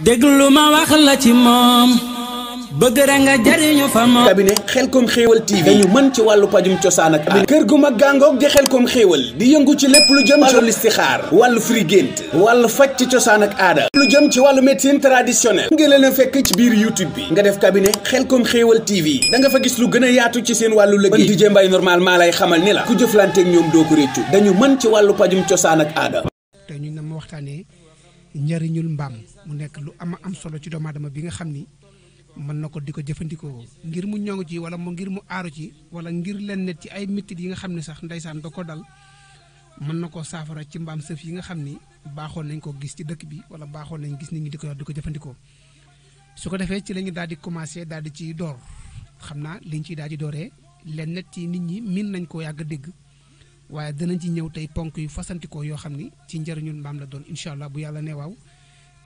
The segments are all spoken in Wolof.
déglu ma wax la ci moom bëgg ra nga jariñu fa moom. cabinet Xelcom Xéewal TV dañu mën ci wàllu pajum cosaan ak aada. kër gu mag gàngoog di Xelcom Xéewal di yëngu ci lépp lu jëm ci wàllu listixaar wàllu firi gént wàllu faj ci cosaan ak aada lu jëm ci wàllu médecine traditionnelle nga leen a fekk ci biir YouTube bi nga def cabinet Xelcom Xéewal TV da nga fa gis lu gën a yaatu ci seen wàllu liggéey. DJ Mbaye normal maa lay xamal ni la ku jëflanteeg ñoom doo ko réccu dañu mën ci wàllu pajum cosaan ak aada. te ñu na ma waxtaanee njariñul mbaam mu nekk lu am solo ci doomu aadama bi nga xam ni mën na ko di ko jëfandikoo ngir mu ñoŋ ci wala mu ngir mu aaru ci wala ngir leen net ci ay méttit yi nga xam ne sax ndeysaan da ko dal mën na koo saafara ci mbaam sëf yi nga xam ni baaxoon nañ ko gis ci dëkk bi wala baaxoon nañ gis nit ñi di ko yor di ko jëfandikoo su ko defee ci la ñu daal di commencé daal di ci door xam naa liñ ciy daal di dooree leen net ci nit ñi min nañ koo yàgg dégg waaye danañ ci ñëw tey ponk yu fasantikoo yoo xam ni ci njëriñul mbaam la doon incha allah bu yàlla ne waaw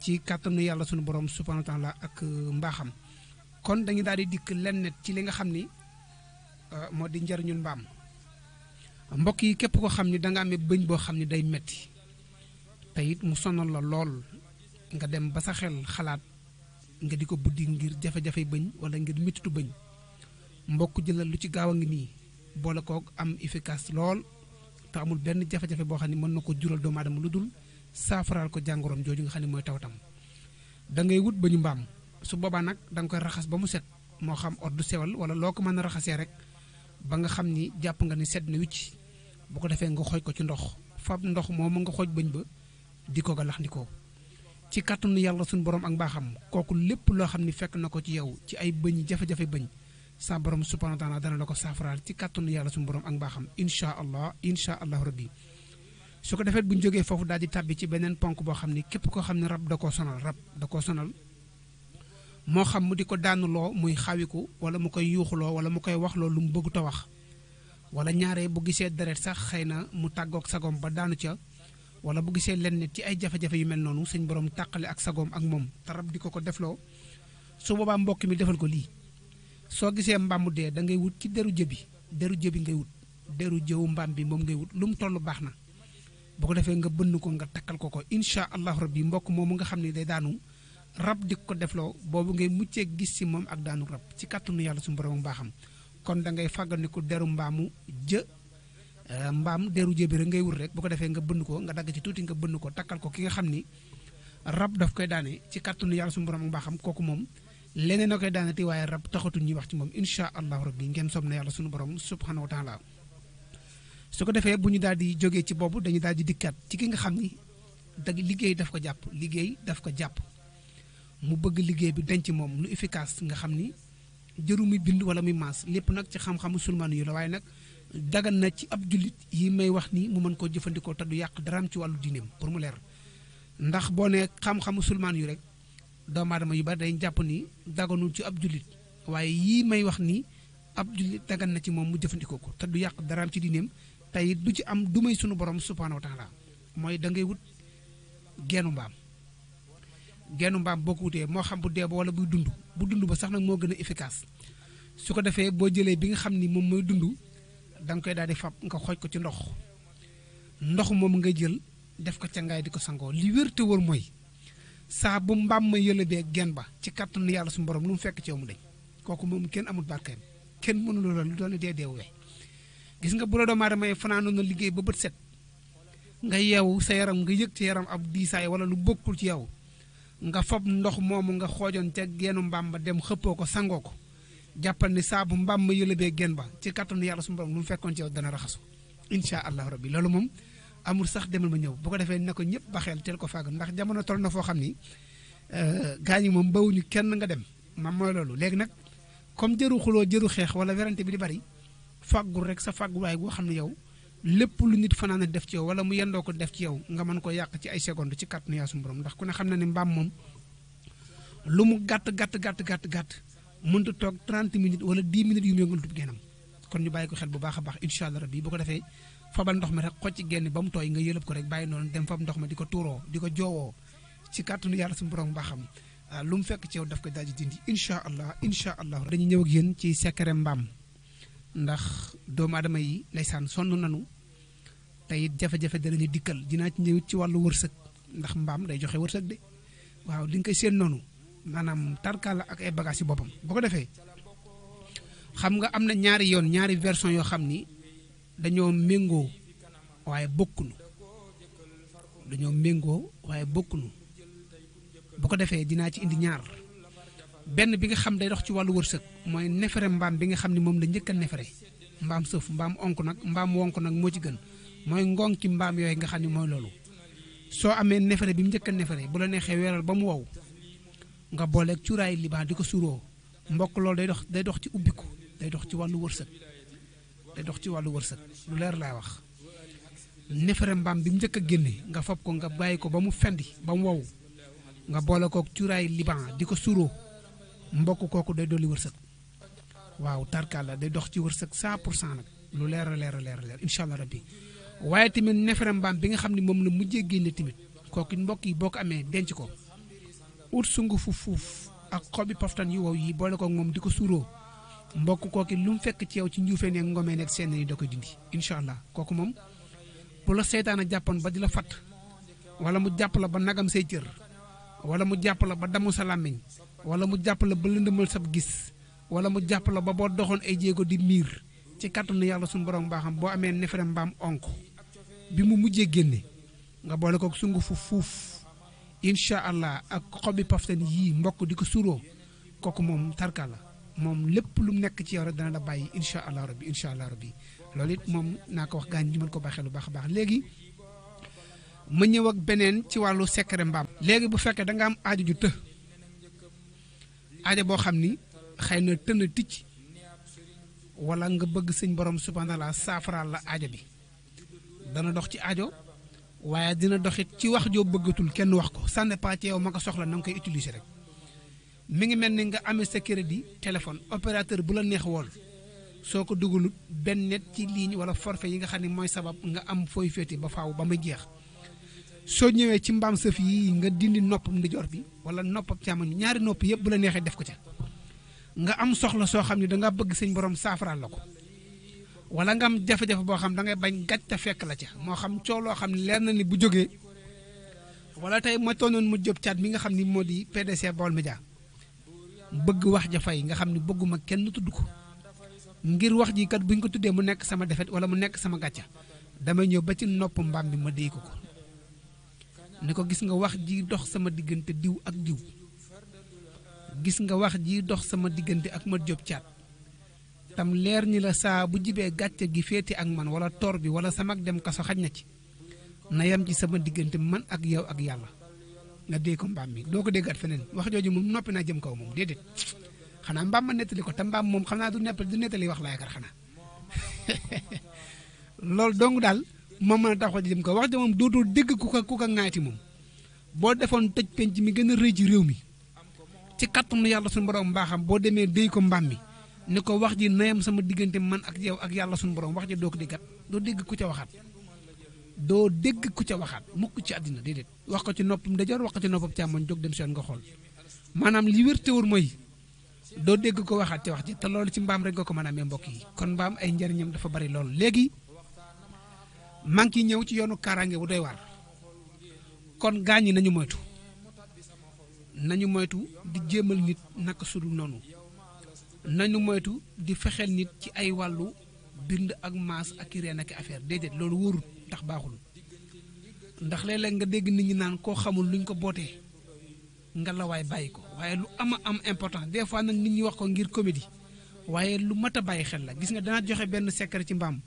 ci kàttanu yàlla sunu borom subhanahu wa taala ak mbaaxam kon dañu daal di dikk lenn ci li nga xam ni moo di njëriñul mbaam mbokk yi képp ko xam ni da nga amee bëñ boo xam ni day metti te it mu sonal la lool nga dem ba sa xel xalaat nga di ko buddi ngir jafe-jafe bëñ wala ngir mettitu bëñ mbokk jëlal lu ci gaaw a ngi nii boole koog am efficace lool te amul benn jafe-jafe boo xam ne mën na ko jural doomu aadama lu dul saafaraal ko jàngoroom jooju nga xam ne mooy tawatam da ngay wut bëñu mbaam su boobaa nag da nga koy raxas ba mu set moo xam or du sewal wala loo ko mën a raxasee rek ba nga xam ni jàpp nga ni set na wicc bu ko defee nga xooj ko ci ndox fab ndox moom nga xooj bëñ ba di ko galaxndikoo ci kàttanu yàlla suñu borom ak mbaaxam kooku lépp loo xam ni fekk na ko ci yow ci ay bëñ jafe-jafe bëñ sa borom subhanahu wa taala dana la ko saafaraal ci kàttanu yàlla suñu borom ak mbaaxam incha allah rabbi su ko defee bu ñu jógee foofu daal di tàbbi ci beneen ponk boo xam ni képp koo xam ne rab da koo sonal moo xam mu di ko daanuloo muy xawiku wala mu koy yuuxuloo wala mu koy waxloo lu mu bëggut a wax wala ñaare bu gisee deret sax xëy na mu tàggoog sagoom ba daanu ca wala bu gisee lenn ci ay jafe-jafe yu mel noonu suñ borom tàqale ak sagoom ak moom te rab di ko defloo su boobaa mbokk mi defal ko lii soo gisee mbaam mu dee da ngay wut ci deru jëbi ngay wut deru jëwu mbaam bi moom ngay wut lu mu toll baax na bu ko defee nga bënn ko nga takkal ko incha allahu rabbi mbokk moomu nga xam ne day daanu rab di ko defloo boobu ngay muccee gis ci moom ak daanu rab ci kàttanu yàlla suñu borom baaxam kon da ngay fàggandiku deru mbaamu mbaam deru jëbi rek ngay wut rek bu ko defee nga bënn ko nga dagg ci tuuti nga bënn ko takkal ko ki nga xam ni rab daf koy daane ci kàttanu yàlla suñu borom baaxam kooku moom leneen a koy daanati waaye rab taxatul ñuy wax ci moom incha allahu rabbi ngeen sob na yàlla suñu borom subhanahu wa taala su ko defee bu ñu daal di jógee ci boobu dañu daal di dikkaat ci ki nga xam ni liggéey daf ko jàpp mu bëgg liggéey bi denc moom lu efficace nga xam ni jëru muy bind wala muy maas lépp nag ci xam-xamu sulmaan yu la waaye nag dagan na ci ab jullit yi may wax ni mu mën koo jëfandikoo te du yàq daraam ci wàllu diineem pour mu leer ndax boo ne xam-xamu sulmaan yu rek doomu aadama yu bari dañ jàpp ni daganul ci ab jullit waaye yii may wax ni ab jullit dagan na ci moom mu jëfandikoo ko te du yàq daraam ci diineem tey du ci am du may sunu borom subhanahu wa taala mooy da ngay wut geenu mbaam boo ko wutee moo xam bu dee ba wala bu dund ba sax nag moo gën a efficace su ko defee boo jëlee bi nga xam ni moom mooy dund da nga koy daal di fab nga xooj ko ci ndox moom nga jël def ko ca ngaay di ko sangoo li wér te wër mooy saa bu mbaam ma yëlëbee gen ba ci kàttanu yàlla suñu borom lu mu fekk ci yow mu dañ kooku moom kenn amul barkeem kenn mënu loola lu doon deewee gis nga bu la doomu aadama fanaanoon na liggéey ba bët set nga yeewu sa yaram nga yëg ci yaram ab diisaay wala lu bokkul ci yow nga fab ndox moomu nga xoojoon ca geenu mbaam ba dem xëppoo ko sangoo ko jàppal ni saa bu mbaam ma yëlëbee gen ba ci kàttanu yàlla suñu borom lu mu fekkoon ci yow dana raxasu incha allahu rabbi loolu moom amul sax demal ma ñëw bu ko defee ne ko ñëpp baxeel teel ko fàgg ndax jamono toll na foo xam ni gaa ñi moom bawuñu kenn nga dem mam mooy loolu léegi nag comme jëru xuloo jëru xeex wala werante bi di bari fàggul rek sa fàgguwaay goo xam ne yow lépp lu nit fanaan a def ci yow wala mu yendoo ko def ci yow nga mën ko yàq ci ay seconde ci kàttanu Yàlla suñu borom ndax ku ne xam na ne mbaam moom lu mu gàtt mënta toog 30 minutes wala 10 minutes yu mu yëngal tub gennam kon ñu bàyyi ko xel bu baax a baax incha allah rabbi bu ko defee fabal ndox mi rek xocc ci genn ba mu tooy nga yëlëb ko rek bàyyi noonu dem fab ndox ma di ko tuuroo di ko joowoo ci kàttanu Yàlla suñu borom baaxam lu mu fekk ci yow daf ko daal di dindi incha allah dañuy ñëw ak yéen ci secret mbaam ndax doomu aadama yi ndeysaan sonn nanu te it jafe-jafe danañu dikkal dinaa ci ñëw ci wàllu wërsëg ndax mbaam day joxe wërsëg de waaw di nga koy seen noonu maanaam tarkaala ak ay bagages yi boppam boo ko defee xam nga am na ñaari version yoo xam ni dañoo méngoo waaye bokkuñu bu ko defee dinaa ci indi ñaar benn bi nga xam day dox ci wàllu wërsëg mooy nefere mbaam bi nga xam ni moom la njëkk a nefere mbaam sëf mbaam onk nag mbaam wonk nag moo ci gën mooy ngong ci mbaam yooyu nga xam ni mooy loolu soo amee nefere bi mu njëkk a nefere bu la neexee weeral ba mu wow nga booleeg cuuraayu liban di ko suuroo mbokk loolu day dox ci ubbiku day dox ci wàllu wërsëg lu leer laay wax nefere mbaam bi mu njëkk a génne nga fab ko nga bàyyi ko ba mu fendi ba mu wow nga boole kook cuuraayu liban di ko suuroo mbokk kooku day dolli wërsëg waaw tarkalla day dox ci wërsëg 100% nag lu leer a leer incha allah rabbi waaye tamit nefere mbaam bi nga xam ne moom la mujjee génne tamit kooku mbokk yi boo ko amee denc ko ut sungufu fuuf ak xobi poftan yu wow yi boole kook moom di ko suuroo mbokk kooki lu mu fekk ci yow ci njuufee ne ngomee nekk seen yi da koy dindi incha allah kooku moom bu la seytaan a jàppoon ba di la fatt wala mu jàpp la ba nagam say cër wala mu jàpp la ba damu sa làmmiñ wala mu jàpp la ba lëndëmal sab gis wala mu jàpp la ba boo doxoon ay jéego di miir ci kàttanu yàlla suñu borom baaxam boo amee nefere mbaam onk bi mu mujjee génne nga boole ko sungufu fuuf incha allah ak xobi paftan yii mbokk di ko suuroo kooku moom tarka la moom lépp lu mu nekk ci yow rek dana la bàyyi incha allah rabbi loolu it moom naa ko wax gaañ ñu mën ko baaxee lu baax a baax léegi ma ñëw ak beneen ci wàllu secret mbaam. léegi bu fekkee da nga am aajo ju të aajo boo xam ni xëy na tën ticc wala nga bëgg sëñ borom subhaanahu wa taala saafaraal la aajo bi dana dox ci aajo waaye dina doxit ci wax joo bëggatul kenn wax ko ça dépend ci yow ma ko soxla na nga koy utiliser rek mi ngi mel ni nga amee sa crédit téléphone opérateur bu la neex wool soo ko dugalut benn net ci ligne wala forfait yi nga xam ne mooy sabab nga am fooy féete ba faaw ba muy jeex soo ñëwee ci mbaam sëf yi nga dindi noppam ndijoor bi wala noppam càmmoñ ñaari nopp yëpp bu la neexee def ko ca nga am soxla soo xam ne da nga bëgg sëñ borom saafaraal la ko wala nga am jafe-jafe boo xam da ngay bañ gàcce fekk la ca moo xam coow loo xam ne leer na ni bu jógee wala tey ma toonoon mu jóg caat mi nga xam ni moo di PDC Baol Média bëgg wax ja fay nga xam ne bëgguma kenn tudd ko ngir wax ji kat buñ ko tuddee mu nekk sama defet wala mu nekk sama gàcca damay ñëw ba ci nopp mbaam bi ma déy ko ni ko gis nga wax ji dox sama diggante diw ak diw gis nga wax ji dox sama diggante ak ma jóg caat tam leer ñi la saa bu jibee gàcce gi féete ak man wala tor bi wala sama dem kaso xaj na ci na yem ci sama diggante man ak yow ak yàlla nga dee ko mbaam mi doo ko déggaat feneen wax jooju moom noppi naa jëm kaw moom déedéet xanaa mbaam ma nettali ko te mbaam moom xam naa du nettali wax la yaakaar xanaa loolu dong daal moom mën a tax wax ji jëm kaw wax ja moom dootoo dégg ku ko ŋaati moom boo defoon tëj penc mi gën a rëy ci réew mi ci kattanu yàlla suñu borom mbaaxam boo demee déy ko mbaam mi ni ko wax ji nayam sama diggante man ak yow ak yàlla suñu borom wax ji doo ko déggat doo dégg ku ca waxaat mukk ci àddina déedéet wax ko ci noppam ndeyjoor wax ko ci noppam càmmoñ jóg dem seen nga xool maanaam li wér te wóor mooy doo dégg ko waxaat ci wax ji te loolu ci mbaam rek nga ko mën a amee mbokk yi kon mbaam ay njariñam dafa bari loolu léegi maa ngi ñëw ci yoonu kaaraange bu doy waar kon gaañ yi nañu moytu di jéemal nit naka sudul noonu nañu moytu di fexeel nit ci ay wàllu bind ak maas ak i reen ak affaire déedéet loolu wóorut ndax baaxul ndax léeg-léeg nga dégg nit ñi naan koo xamul luñ ko bootee nga la waay bàyyi ko waaye lu am important des fois nag nit ñi wax ko ngir comédie waaye lu mat a bàyyi xel la gis nga danaa joxe benn secret ci mbaam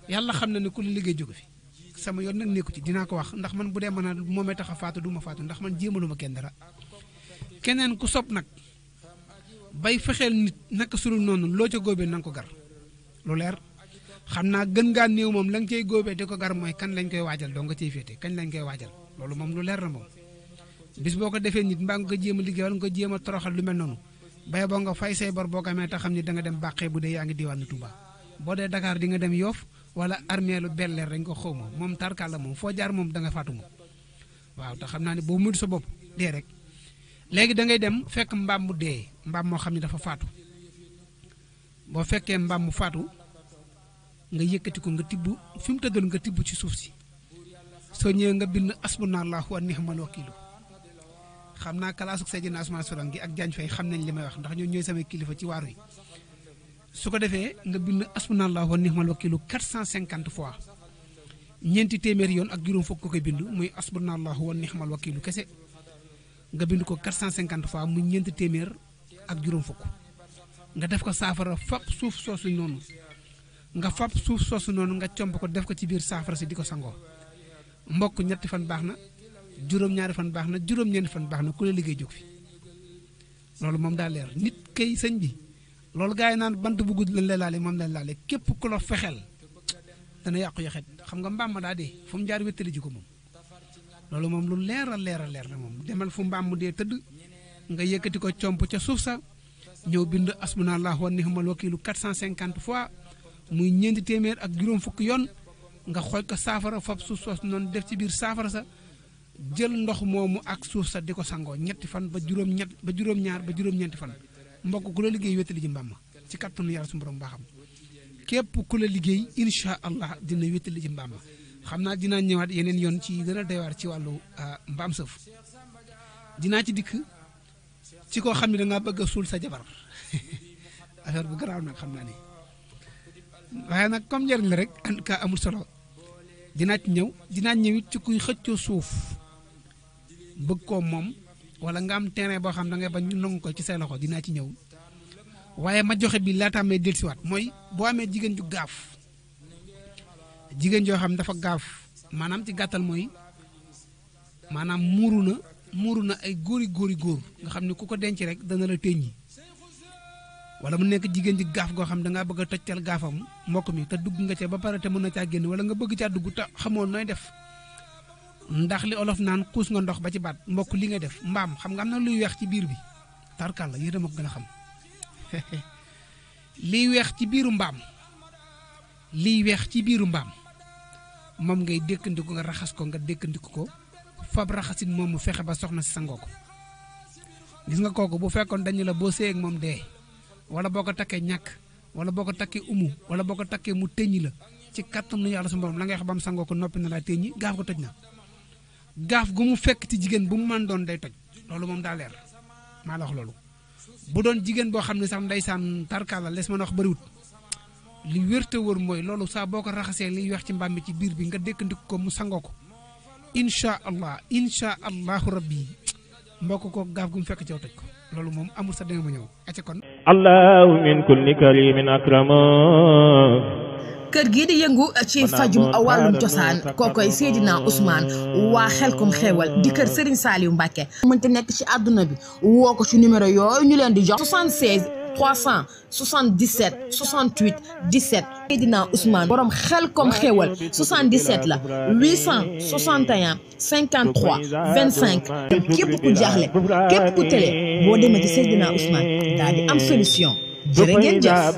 yàlla xam na ne ku la liggéey jóge fi sama yoon nag nekku ci dinaa ko wax ndax man bu dee mën a moomee tax a faatu du ma faatu ndax man jéemaluma kenn dara keneen ku sob nag bay fexeel nit naka sulul noonu loo ca góobee na nga ko gar lu leer xam naa gën ngaa néew moom la nga cay góobee di ko gar mooy kan lañ koy waajal doo nga cay féete kañ lañ koy waajal loolu moom lu leer la moom bis boo ko defee nit mbaa nga ko jéem a liggéey wala nga ko jéem a toroxal lu mel noonu bay boo nga fay say bor boo ko amee te xam ni da nga dem bàqee bu dee yaa ngi diwaanu Touba boo dee Dakar di nga dem Yoff wala armée lu belleer dañ ko xaw ma moom tarkal la moom foo jaar moom da nga faatu moom waaw te xam naa ne boo mujj sa bopp dee rek léegi da ngay dem fekk mbaam mu dee mbaam moo xam ne dafa faatu boo fekkee mbaam mu faatu nga yëkkati ko nga tibb fi mu tëddoon nga tibb ci suuf si soo ñëwee nga bind asbunallahu wa ni'mal wakiilu xam naa kalaasuk Seydina Ousmane Sourang gi ak Diagne Faye xam nañ li may wax ndax ñoo ñooy samay kilifa ci waar wi su ko defee nga bind asbunallahu wa ni'mal wakiilu 450 fois ñeenti téeméeri yoon ak juróom fukk ko koy bind muy asbunallahu wa ni'mal wakiilu kese nga bind ko 450 fois muy ñeenti téeméer ak juróom fukk nga def ko saafara fab suuf soosu noonu nga comp ko def ko ci biir saafara si di ko sangoo mbokk ñetti fan baax na juróom-ñaari fan baax na juróom-ñeenti fan baax na ku la liggéey jóg fi loolu moom daa leer nit kay sëñ bi loolu gars yi naan bant bu gudd lañ lay laale moom lañ laale képp ku la fexeel dana yàqu yaxet xam nga mbaam ma daa dee fu mu jaar wéttali ji ko moom loolu moom lu leer a leer la moom demal fu mbaam mu dee tëdd nga yëkkati ko comp ca suuf sa ñëw bind asbunallahu wa ni'mal wakiilu 450 fois muy ñeenti téeméer ak juróom fukk yoon nga xooj ko saafara fab suuf soos noonu def ci biir saafara sa jël ndox moomu ak suuf sa di ko sangoo ñetti fan ba juróom-ñaar ba juróom-ñeenti fan mbokk ku la liggéey wéttali ji mbaam ci kattanu yàlla su borom baaxam képp ku la liggéey incha allah dina wéttali ji mbaam xam naa dinaa ñëwaat yeneen yoon ci gën a doywaar ci wàllu mbaam sëf dinaa ci dikk ci koo xam ne dangaa bëgg a suul sa jabar affaire bu garaaw nag xam naa ni waaye nag comme njëriñ la rek en tout cas amul solo dinaa ñëwit ci kuy xëccoo suuf bëgg koo moom wala nga am terrain boo xam da ngay bañ ñu nangu ko ci say loxo dinaa ci ñëw waaye ma joxe bi laataa may dellusiwaat mooy boo amee jigéen ju gaaf jigéen joo xam dafa gaaf maanaam ci gàttal mooy maanaam muuru na ay góor nga xam ne ku ko denc rek dana la téññi wala mu nekk jigéen ji gaaf goo xam da ngaa bëgg a tojtal gaafam mbokk mi te dugg nga ca ba pare te mën na caa génn wala nga bëgg caa dugg te xamoon nooy def ndax li olof naan xuus nga ndox ba ci baat mbokk li nga def mbaam xam nga am na luy weex ci biir bi tarkal la yéen a ma ko gën a xam liy weex ci biiru mbaam moom ngay dékkandiku nga raxas ko nga dékkandiku ko fab raxasin moom mu fexe ba soxna si sangoo ko gis nga kooku bu fekkoon dañu la boo séyeg moom dee wala boo ko takkee ñàkk wala boo ko takkee umu wala boo ko takkee mu teññi la ci kattanu yàlla su borom la ngay wax ba mu sangoo ko noppi na laa teññi gaaf ko toj na gaaf gu mu fekk ci jigéen bu mu mën doon day toj loolu moom daa leer maa la wax loolu bu doon jigéen boo xam ne sax ndeysaan tarkaala les mën a wax bëriwut li wér te wër mooy loolu saa boo ko raxasee liy weex ci mbaam mi ci biir bi nga dékkandiku ko mu sangoo ko incha allahu rabbi mbokk ko gaaf gu mu fekk ci yow toj ko loolu moom amul sa dema ma ñëw acca kon allahu min kulli karimin akrama kër gii di yëngu ci fajum wàllum cosaan kookoy Seydina Ousmane waa Xelkom Xéewal di kër Serigne Saliou Mbacké mënta nekk ci àdduna bi woo ko ci numéro yooyu ñu leen di jox 76 377 68 17 Seydina Ousmane borom Xelkom Xéewal 77 la 861 53 25 képp ku jaaxle képp ku télé boo demee ci Seydina Ousmane daal di am solution jërë ngeen jëf